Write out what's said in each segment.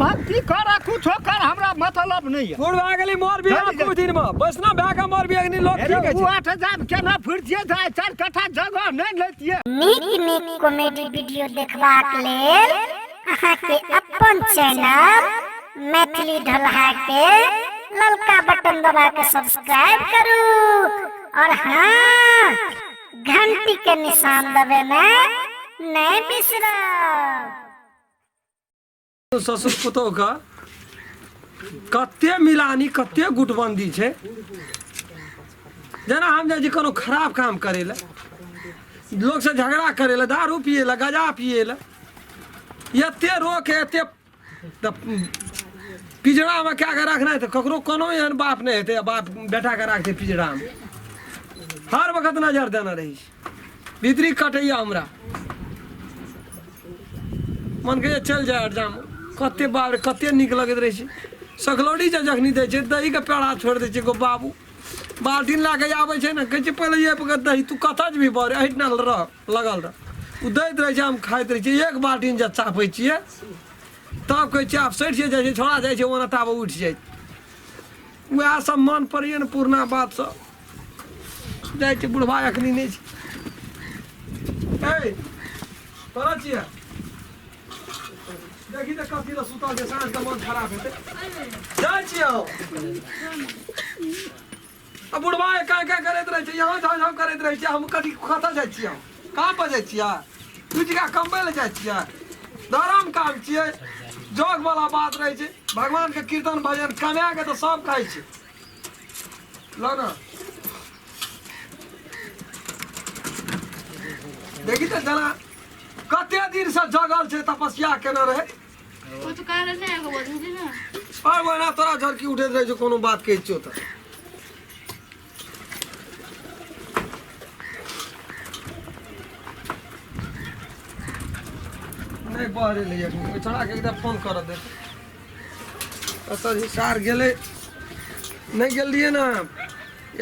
भक्ति कर कुछो कर, हमरा मतलब नहीं है। बूढ़ भए गेली मर भी चलि कुछ दिन में बैसना भए के मर भी अग्नि लोग की कहै ओ छै। 8 हजार केना फुरतियै तऽ 4 कट्ठा जगह नहि लैतियै। नीक नीक कॉमेडी वीडियो देखबाक लेल अहाँके अपन चैनल मैथिली ढोलहा के ललका बटन दबा के सब्सक्राइब करू और हाँ, घंटी के निशान दबेनाइ नहि बिसरब। ससुर पुतोह के कते मिलानी, कते गुटबंदी छै। जेना हम जाइ छी कोनो खराब काम करै लए, लोकसँ झगड़ा करै लए, दारू पियै लए, गजा पियै लए, एते रोक, एते तऽ पिजड़ामे कए कऽ रखनाइ तऽ ककरो कोनो एहन बाप नहि हेतै। बाप बेटाके राखतै पिजड़ामे? हर वक्त नजर देने रहै छै, भीतरी कटैया। हमरा मन कहैए चलि जाय जाम। कते बाप रे, कते नीक लगैत रहै छै। सकलौड़ी जे जखनी दै छै, दहीके पेड़ा छोड़ि दै छै। गो बाबू बाल्टीन लए कऽ आबै छै ने, कहै छै पहिले ये दही, तू कतऽ जेबही बड़, एहिठिना रह, लगल रह। ओ दैत रहै छै, हम खाइत रहै छियै। एक बाल्टीन जब चापै छियै तब कहै छियै आब सठि जाइ छै। छोड़ा जाइ छै ओना, ताबे उठि जाइ। उएह सब मन पड़ैए ने, पुरना बात सब जाइ छै। बुढ़बा एखनी नहि छै। ए तोरा छियै, देखी तऽ कथी लए सुतल छै। साँझके मन खराब हेतै, जाइ छियै हम। आ बुढ़बा एका एका करैत रहै छै, यहाँ झाँझ झाँझ करैत रहै छै। हम कथी कतऽ जाइ छियै? हम कहाँ पर जाइ छियै? 2 टका कमबै लए जाइ छियै? धरम काम छियै, जग वाला बात रहै छै, भगवानके कीर्तन भजन। कमा के तऽ सब खाइ छै। ल न देखी तऽ जेना कते दिनसँ जगल छै, तपस्या केने रहै। ओ तऽ कहले नहि एगो बात बुझली ने। और ओहिना तोरा झरकी उठैत रहै छौ, कोनो बात कहै छियौ तऽ। नहि बहरे लैए ओहि छौड़ाके एकटा फोन करऽ दे। एतऽ जे सार गेलै, नहि गेल रहियै ने,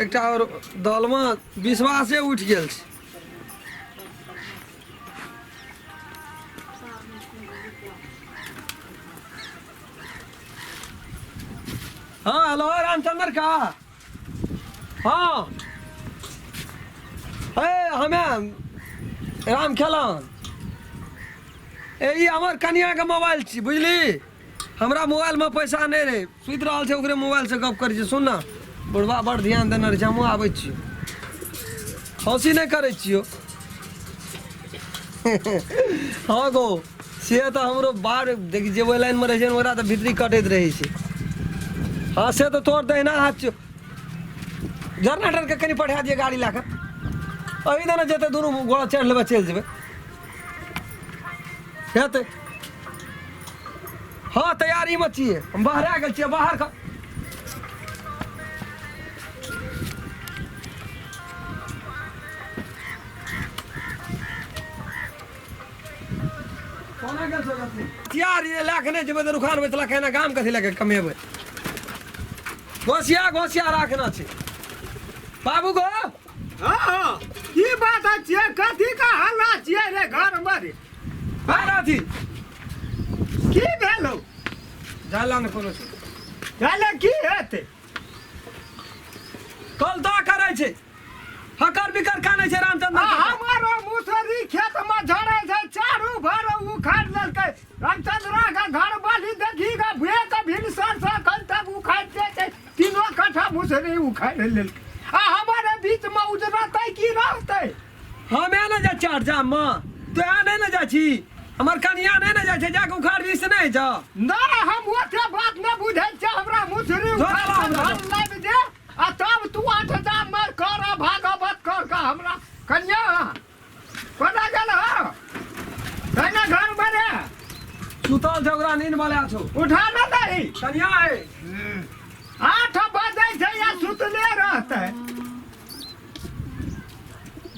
एकटा आओर दलमे विश्वासे उठि गेल छै। हाँ, हेलो, रामचंद्र का? हाँ, ए हमे राम खेलन। ए ई हमर कनियाके मोबाइल छी, बुझली? हमरा मोबाइलमे पैसा नहि रहै, सुति रहल छै, ओकरे मोबाइलसँ गप करै छी। सुन ने, बुढ़बा बड़ ध्यान देने रहै छै। हमहूँ आबै छी, हँसी नहि करै छियौ। हँ गो, से तऽ हमरो बार देखी जे ओहि लाइनमे रहै छै ने, ओकरा तऽ भीतरी कटैत रहै छै। हँ, से तऽ तोहर दहिना हाथ छियौ। जनरेटरके कनि पठा दिअ गाड़ी लए कऽ। एहि दने जेतै, दुनू गोड़ा चढ़ि लेबै, चलि जेबै, हेतै। हँ, तैयारीमे छियै हम, बाहर गेल छियै बाहर का। कोना गेल छौ गलती? हथियार ये लए कऽ नहि जेबै तऽ रुखान बैसला केना गाम कथी लए कऽ कमेबै? घोसिया घोसिया राखना छै बाबू गो। हाँ, की बात छियै? कथी का हल्ला छियै रे घर मे रे? बाहर अथी। की भेलौ? जाला ने कोनो छै। चले, की हेतै? कल दा करै छै, हकर बिकर कानै छै रामचंद्र आ काका। हमारो मुसरी खेत में झड़ै छै, चारू भर उखाड़ लेलकै। रामचंद्रा के घर वाली देखी के भुए के भिनसर से एखन तक उखाड़ दे छै। 3 कट्ठा मुसरी उखाड़ लेलकै आ हमारे बीच में उजरतै की रहतै? हमे ने जाइ छियै जाम मे, तो नहि ने जाइ छी, हमर कनिया नहि ने जाइ छै। जाके उखाड़ दी से नहि जा। नहि, हम ओते बात नहि बुझै छियै। हमरा मुसरी धो उखाड़ ला के हमरा। घर लाबि दे आ तब तू 8 हजार में कर आ भागवत कर के। हमरा कनिया कोना गेल हो? कहिना घर में रे? सुतल छै, ओकरा नींद वाला छौ। उठा न दही। कनिया है। 8 बजै छै या सुतले रहतै।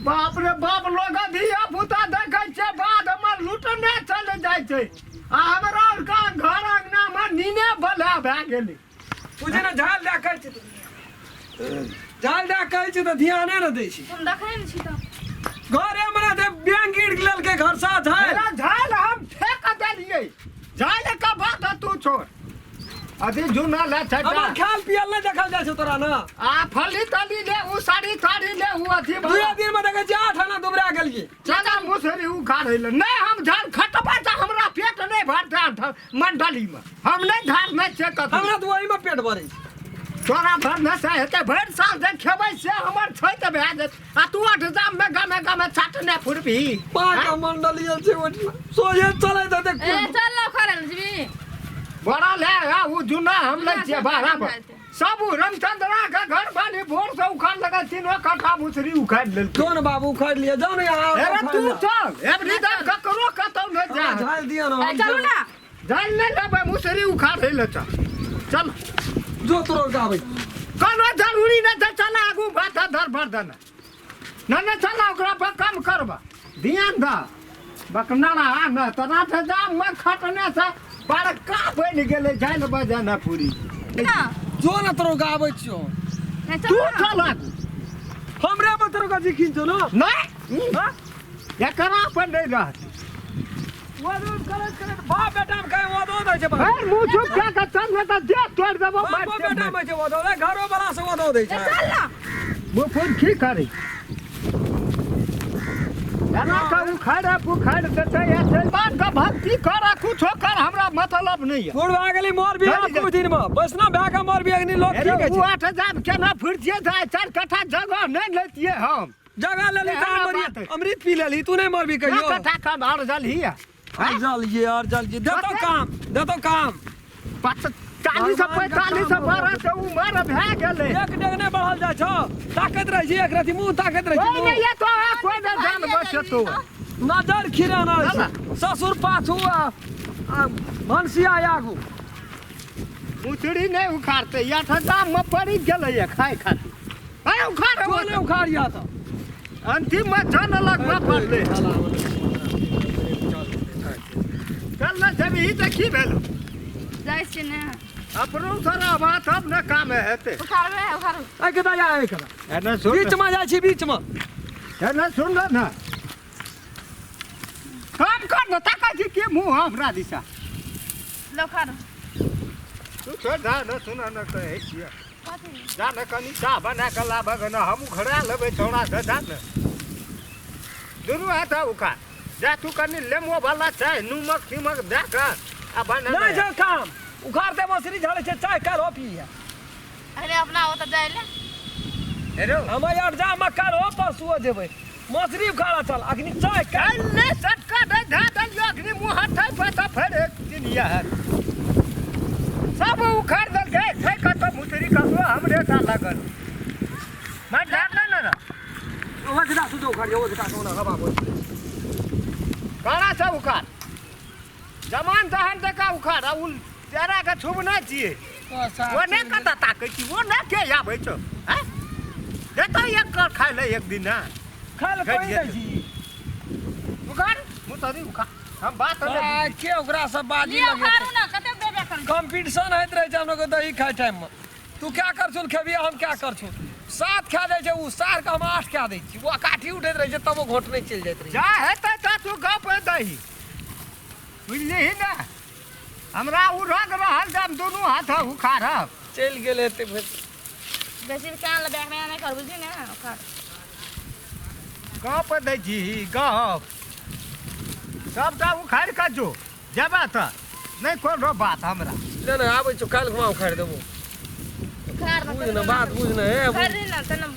बाप रे बाप, लोग धिया पुता देखै छै बाधमे लुटने चल जाइ छै आ हमरा आरके घर अंगनामे नीने बला भए गेलै। बुझे ने, झाल दए कहै छै, झाल दए कहै छै तऽ ध्याने ने दै छै। हम देखै ने छी तऽ। घरे मे ने बैंक गिर लेलकै घर सा झाल। मेरा झाल हम फेंक देलियै। झाल के बात तू छोड़ अथी जूना ले छटा हमर खाल पियल नहि देखल जाइ छौ तोरा न आ फली तली ले उ साड़ी ताड़ी ले उ अथी दुए दिन में देखै छियै 8 आना दुबरा गेलियै। चना मुसरी उखाड़ै ले नहि, हम झाड़ खटबा तऽ हमरा पेट नहि भरतै। मंडली में हम नहि धारने छियै कतौ। हमरा तऽ ओहिमे पेट भरै छै। तोरा भरने से हेतै? भरि साल जे खेबै से हमर छै तऽ भए जेतै, आ तू 8 जाम में गामे गामे छाटने फुरबी। पाँच मंडली छै, ओहिठिना सोझे चलैत हेतै। ए, चल ना, उखाड़े ले जेबी। बड़ा ले आ, उ जुना हम लै छियै बराबर। सब उ रामचंद्रा के घर बाली भोर से उखाड़ लगा, 3 कट्ठा मुसरी उखाड़ लेलकै। जो ने बाबू, उखाड़ि लिअ, जाउ ने यहाँ। अरे तू चल, एबरी दाम ककरो कतौ नहि जा। झाड़ि दिअ ने। ए, चलू ना। जान नहि लेबै, मुसरी उखाड़ै ले चल चल। जो तोरो गाबै। कोनो जरूरी नहि छै, चल आगू बात धर भर देना न न चल, ओकरा पर कम करबा, ध्यान द बकना रहा न तोरा से दाम में खटने से बड़का बनि गेलै जान बजाना पूरी। ना। जो ने तोरो गाबै छियौ। ए, तू चलू ना। चल आगू। हमरे पर तोरो का जिखिन छौ न? नहि, एकरा पर नहि रहत। वदो करैत करैत बाप बेटा मे कहीं वदो दै छै बाप। अरे मुँह चुप कए कऽ चल, नहि तऽ देह तोड़ि देबौ। बापो बेटा मे छै वदो, घरो वाला से वदो दै ए, छै। चल ना। मुँह फूल की करी, एना कऽ उखाड़े पुखाड़ि देतै। ऐसे बात के भक्ति कर, कुछो कर, हमरा मतलब नहीं है। बूढ़ भए गेली, मर भी चलि जा। कुछ दिन में वैष्णव भए के मर भी अग्नि लोग। अरे की कहै उ छै? 8 हजार केना फुर्तिए था, 4 कट्ठा जगह नहीं लेतिए हम। जगह लेली एहन तऽ बात है। अमृत पी लेली, तू नहि मरबी कहियो। 4 कट्ठा कम और जल ही है। अरजल ये, अरजल ये, देतो काम, देतो काम। 40 से भगवान का 45 काम। बरस उमर भए गेलै। एक डेग नहि बढ़ल जाइ छौ, ताकत रहै छै, एक रति मुँह ताकत रहै कोई छै। नहीं ये तो है, कोई नहीं जान बचतो। नजर खिराना रहै छै, ससुर पाछू आ आ भनसिया आगू। मुचड़ी नहीं उखाड़ते, 8 हजार में पड़ी गेलै ये खाय खातिर। अरे उखाड़। जो नहि उखाड़िया तऽ। अंतिम में जन लगबा पड़लै। चल न जेबही तऽ की भेल? जाइ छियै ने। अपनो सारा बात अब न काम हेतै। उखाड़बै, उखाड़ू। एहि के दया, एहि के दा। एने सुन। बीचमे जाइ छी, बीचमे। एने सुन न, काम कर न, ताकै छी के मुँह हमरा दिशा। ल, उखाड़ू। तू छोड़ जा न, सुन न, कहै छियै। कथी? जा न, कनि चाह बना कऽ लाबऽ न, हम उखड़ा लेबै छौड़ा से। जा न, दुनू हाथ उखाड़ जा। तू कनि लेमो वाला चाय नूमक तीमक दए कऽ आ बना। नहि छै काम, उखाड़ते मसरी झाड़ै छै, चाय काल्हि हो पीए। अरे अपना ओतऽ जाइ ले। हेरो। हम यार जा, हम काल्हि हो परसुओ जेबै, मसरी उखाड़ा चल, अखनी चाय काल्हि। काल्हि नहि सटका नहि धए देलियौ, अखनी मुँह हटै पर तऽ फेर एक दिन इएह सब उखाड़ देलकै। छै कतऽ मुसरी? ककरो हमरे टा लगल मैं डर नहि ने। ओकरा के सुझो उखाड़ियो, ओ के सोना हवा बोल। कड़ा से उखाड़, जमान दहन जकाँ उखाड़, आ उ तेरा के छुबना छियै। ओ नहि कतऽ ताकै छी, ओ नहि के आबै छौ हैं? देतौ एक कर खाय ले एक दिन ना। खाय ले घटि कोई जेतै। दै छी। उखाड़ मुसरी उखाड़, हम बात नहि। आ, के ओकरा सब बाजी लिअ। लगेतै? उखाड़ू ना, कते बेर करू? कंपटीशन होइत रहै छै हम लोग के दही खाय टाइम में। तू क्या करछुन खेबी, हम क्या करछुन। 7 खा जाइ छै उ सार के, हम 8 खा दै छी। ओ काठी उठैत रहै छै, तब ओ घोट नहि चलि जाइत रहै। जा हेतै तऽ तू गप दही, बुझलिही ने? हमरा उ रग रहल जे हम दुनू हाथ उखाड़ब। चलि गेल हेतै फेर। बेसी कान ले बैग में नहि कर, बुझली ने? उखाड़। गप दै छी गप, सबटा उखाड़ि कऽ जो, जेबा तऽ नहि कोनो बात हमरा। ले ने, आबै छौ काल्हि खुमा, उखाड़ि देबो। उखाड़ बुझ ने बात, बुझ ने हे। उखाड़ दे ना, तने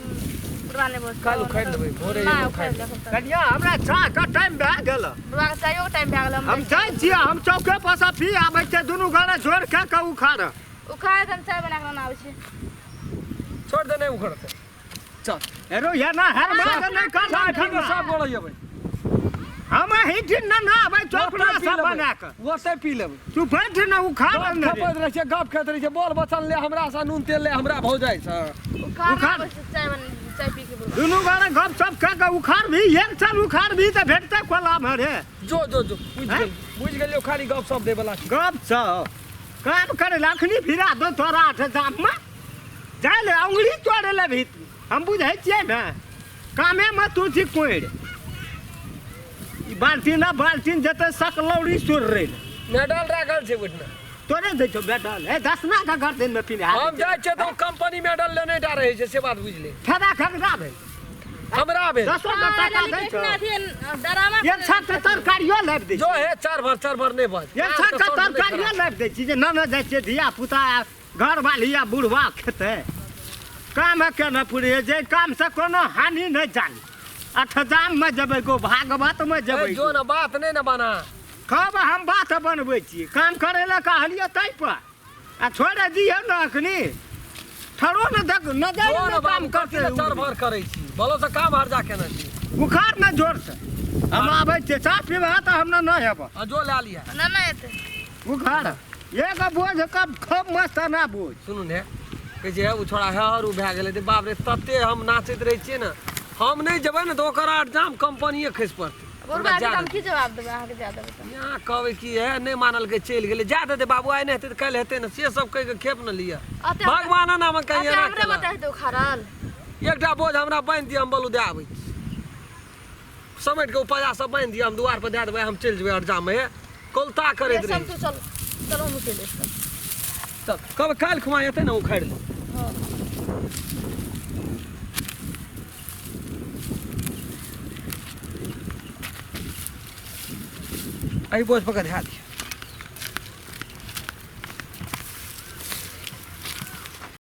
बुढ़वा नहि बोल। काल्हि उखाड़ि लेबै, भोरे ना। एगो उखाड़ि उखाड़ि। लेबै तऽ। कनिया, हमरा चाह के टाइम भए गेल। बुढ़वा के चायो टाइम भए गेल। हम जाइ छियै, हम चौके पर से फी आबै छियै, दुनू गोरे जोड़ के कऽ उखाड़। उखाड़, हम चाय बना कऽ आबै छी। छोड़ दे, नहि उखड़तै, चल। एरो ये ना हर मार नहि कर। चाय पी कऽ सब गोड़े जेबै। हम ही दिन ना ना आबै छौ अपना ओतै पी सब लेबै। बना कऽ। ओतै पी लेबै। तू बैठ ने, उखाड़ गप ने रे। खपैत रहै छै, गप खाइत रहै छै, बोल बचन ले हमरा से, नून तेल ले हमरा भौजाइ से। उखाड़। उखाड़। चाय बन, चाय पी के बुढ़वा। दुनू गोरे गप सप कऽ के उखाड़ भी, एक चल उखाड़ भी तऽ भेटतै कोला मे रे। जो जो जो, बुझि हैं? गेल, बुझि गेलियौ, खाली गप सप दै बला छी। गप सप काम करे ला अखनी फिरा दो तोरा 8 जाम में जाय ले, अंगुली तोड़े ले भी हम बुझै छियै ने, कामे में तू छी कोड़ि। ई बाल्टीन आ बाल्टीन जते सकलौड़ी सुर रे। मेडल राखल छै ओहिठिना। तोरे दै छौ मेडल हे दसना के गर्दन में पिन्हा हम जाइ छियै तऽ कंपनी मेडल लेने टा रहै छै से बात बुझि ले फायदा खगरा भेल हमरा भेल दसो के टाका दै छौ डरामा एक छाक के तरकारियो लाबि दै जो हे चार भर चार भर नहि बज एक छाक के तरकारियो लाबि दै छी जे न न जाइ छियै धिया पुता घर वाली आ बुढ़वा खेतै काम के न पुरे जे काम से कोनो हानि नहि जानी अठजाम में जेबै गो भागवत में जेबै जो न बात नहि ने बना कब हम बात बनबै छी काम करै लए कहलियै ताहि पर आ छोड़ि दियौ ने अखनी ठरो ने देख नजर जो ने न काम बाबू करते कथी लए चार भर करै छी बोलो से काम हरजा केने छी उखाड़ ने जोर से हम आबै छियै चाह पीबह तऽ हमरा नहि हेबह आ जो लए लिअ ना ना एते उखाड़ एक बोझ कब खूब मस्त ना बोझ सुनू ने कहै छै हे ओ छोड़ा हे हर उ भए गेलै तऽ बाप रे तते हम नाचैत रहै छियै ने हम नहि जेबै ने तऽ ओकर अड़जाम कंपनिए खसि पड़तै बुढ़बा हमरा के जा हम की जवाब देबै अहाँके जा देबै तऽ यहाँ कहबै कि हे नहि मानलकै चलि गेलै जा देतै बाबू आइ नहि हेतै तऽ काल्हि हेतै ने से सब कहि कऽ खेप ने लिअ अते भगवान नाम कहीं अते एना हमरे केलक बता हेतै उखाड़ल एकटा बोझ हमरा बान्हि दिअ हम बलू दए आबै छी समेट कऽ उपजा सब बान्हि दिअ हम दुआर पर दए देबै हम चलि जेबै अड़जामे कोलता करैत रही सब चल चलो हम चलि जेबै चल कहबै काल्हि खुमा एतै ने उखाड़ि ले हँ एहि बोझ पर कऽ धए दिअ।